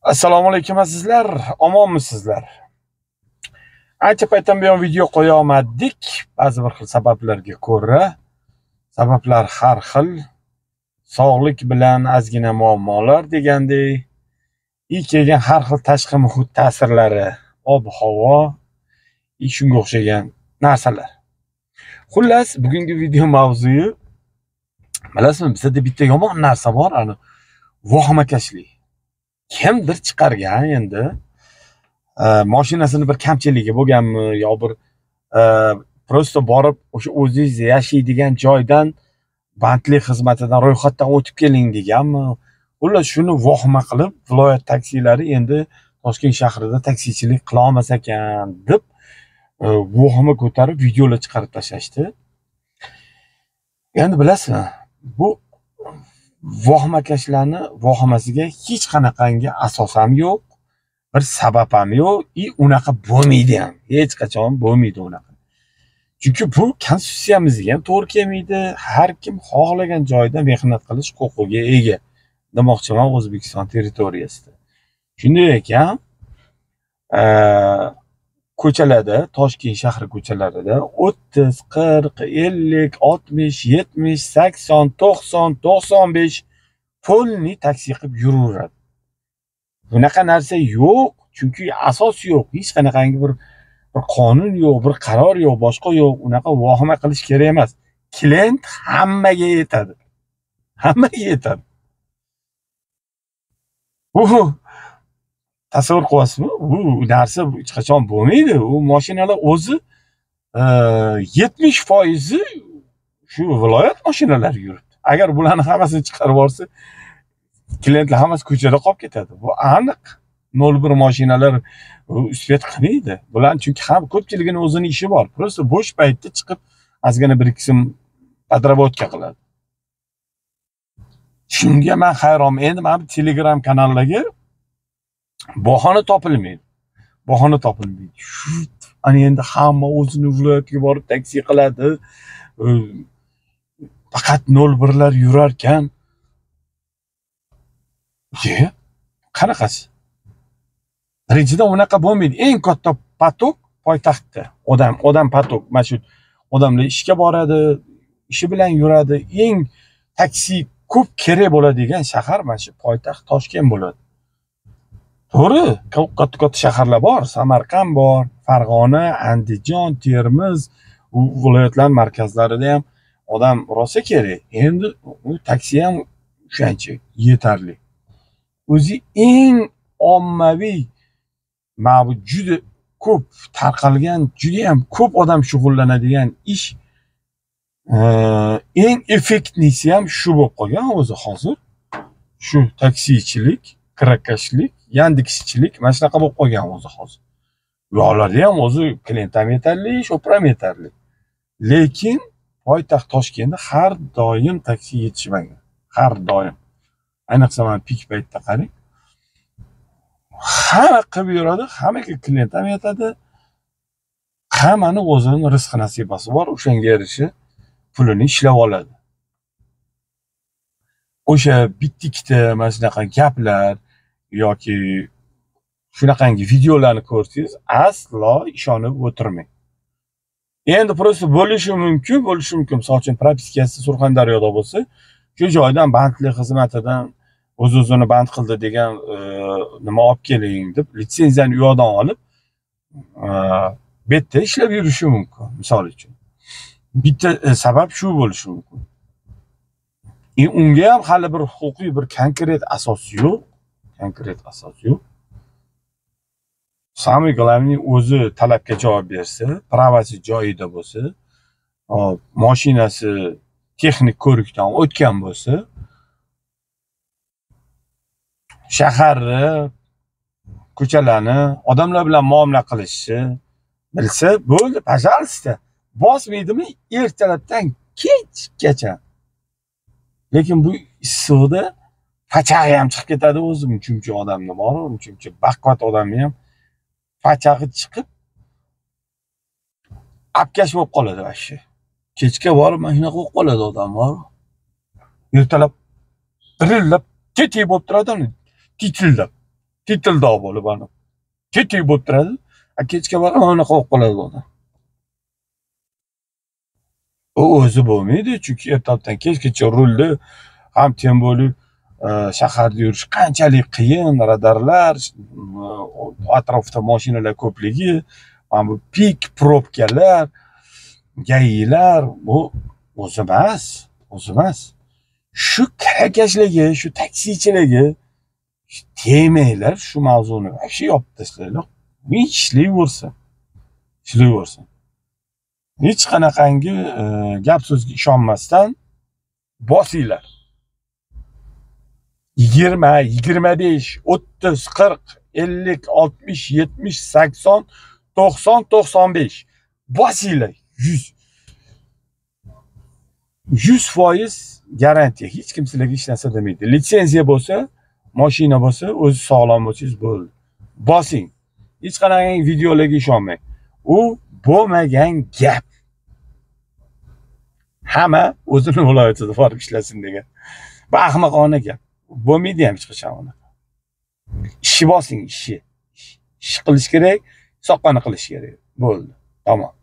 Assalomu alaykum azizlar, omonmisizlar? Ancha paytdan buyon video qo'ya olmadik, ba'zi bir xil sabablarga ko'ra. Sabablar har xil. Sog'lik bilan ozgina muammolar degandek, kelgan har xil tashqi muhit ta'sirlari, ob-havo, shunga o'xshagan narsalar. Xullas, bugungi video mavzuyi, bilasizmi, bizda bitta yomon narsa bor, ani vahimakashlik. Kimdir chiqargan endi mashinasini bir kamchiligi bo'lganmi yo bir просто borib o'sha o'zingiz yashaydigan joydan bandlik xizmatidan ro'yxatdan o'tib keling deganmi? Xullas, shuni vahima qilib viloyat taksilari endi Toshkent shahrida taksichilik qila olmas ekan deb vahima ko'tarib videolar chiqarib tashlashdi. Endi bilasizmi, bu vahimakashlarni vahimasiga hech qanaqangi asos ham yo'q, bir sabab ham yo'q, unaqa bo'lmaydi ham. Hech qachon bo'lmaydi unaqa. Chunki bu konstitutsiyamizga ham to'g'ri kelmaydi. Har kim xohlagan joyda mehnat qilish huquqiga ega demoqchiman O'zbekiston territoriyasida. Shunday ekan, ko'chalarda, Toshkent shahri ko'chalarida 30, 40, 50, 60, 70, 80, 90, 95 polni taksi qilib yuraveradi. Bunaqa narsa yo'q, chunki asos yo'q, hech qanaqangi bir qonun yo'q, bir qaror yo'q, boshqa yo'q. Unaqa vahima qilish kerak emas. Klient hammaga yetadi. Hammaga yetadi. Bu tasavvur qilasizmi? Bu narsa hech qachon bo'lmaydi. U mashinalar o'zi 70% shu viloyat mashinalari yuribdi. Agar bularni hammasini chiqarib yuborsa, klientlar hammasi ko'chada qolib ketadi. Bu aniq. 01 mashinalar uspet qilmaydi. Bular chunki ham ko'pchiligini o'zini ishi bor. Просто bo'sh paytda chiqib ozgina bir ikki podработка qiladi. Shunga men hayronman. Endi mana bu Telegram kanallarga bahona topilmaydi. Bahona topilmaydi. Shu ana endi hamma o'zini viloyatiga borib taksi qiladi. Faqat 01lar yurarkan. Qanaqasi? Birinchidan unaqa bo'lmaydi. Eng katta potok poytaxtda. Odam potok. Mana shu odamlar ishga boradi, ishi bilan yuradi. Eng taksi ko'p kerak bo'ladigan shahar mana shu poytaxt Toshkent bo'ladi. To'g'ri, katta-katta shaharlar bor, Samarqand bor, Farg'ona, Andijon, Termiz, u viloyatlar markazlarida ham odam rosa kerak. Endi u taksi ham o'shancha yetarli. O'zi eng ommaviy, mana bu juda ko'p tarqalgan, juda ham ko'p odam shug'ullanadigan ish, eng effektnisi ham shu bo'lib qolgan o'zi hozir. Shu taksichilik, kirakashlik, yandekschilik mana shunaqa bo'lib qolgan o'zi hozir. Ularda ham o'zi klient ham yetarli, shopir ham yetarli. Lekin poytaxt Toshkentda har doim taksi yetishmagan. Har doim. Ayniqsa mana pik paytda qarang. Hamma qilib yuradi, hammaga klient ham yetadi. Hammani o'zini rizq nasibasi bor, o'shanga yarasha pulini ishlab oladi. O'sha bitta ikkita mana shunaqa gaplar yoki shunaqangi videolarni ko'rsangiz, aslo ishonib o'tirmang. Endi просто bo'lishi mumkin, bo'lishi mumkin. Misol uchun, propiskasi Surxondaryoda bo'lsa, shu joydan bandlik xizmatidan o'z-o'zini band qildi degan nima olib keling deb litsenziyani u yoqdan olib, bu yerda ishlab yurishi mumkin, misol uchun. Bitta sabab shu bo'lishi mumkin. Unga ham hali bir huquqiy bir konkret asos yo'q. Konkret asos yo'q. Самый главный o'zi talabga javob bersa, pravasi joyida bo'lsa, mashinasi texnik ko'rikdan o'tgan bo'lsa, shaharni, ko'chalarni, odamlar bilan muomala qilishni bilsa, bo'ldi, пожалуйста. Bosmaydimi ertalabdan kechgacha. Lekin bu issiqda pachag'i ham chiqib ketadi o'zi, uncha odamni bor, uncha baquvvat odamni ham pachag'i chiqib apkash bo'lib qoladi vashshe. Kechga borib mana shunaqa bo'lib qoladi odam bor. Ertalab dirillab tetik bo'lib turadi, titillab. Titildoq bo'lib ana. Tetik bo'lib turadi. Kechga borib anaqa bo'lib qoladi odam. U o'zi bo'lmaydi, chunki ertalabdan kechgacha rulda ham тем более shaharda yurish qanchalik qiyin, radarlar, atrofda mashinalar ko'pligi, mana bu пик пробка lar, ГАИ lar, bu o'zi emas, o'zi emas. Shu kirakashligi, shu taksichiligi tegmanglar, shu mavzuni вообще yopib tashlanglar. Ishlayversin. Ishlayversin. Hech qanaqangi gap so'zga ishonmasdan bosinglar. 20, 25, 30, 40, 50, 60, 70, 80, 90, 95 bosinglar. 100. 100% garantiya. Hech kim sizlarga hech narsa demaydi. Litsenziya bo'lsa, mashina bo'lsa, o'zi sog'lom bo'lsangiz bo'ldi. Bosing. Hech qanaqangi videolarga ishonmang. U bo'lmagan gap. Hamma o'zini viloyatida borib ishlasin degan. Bu ahmoqona gap. Bo'lmaydi ham hech qachon unaqa. Ishi bosing, ishi. Ish qilish kerak, soqqani qilish kerak. Bo'ldi. Tamom.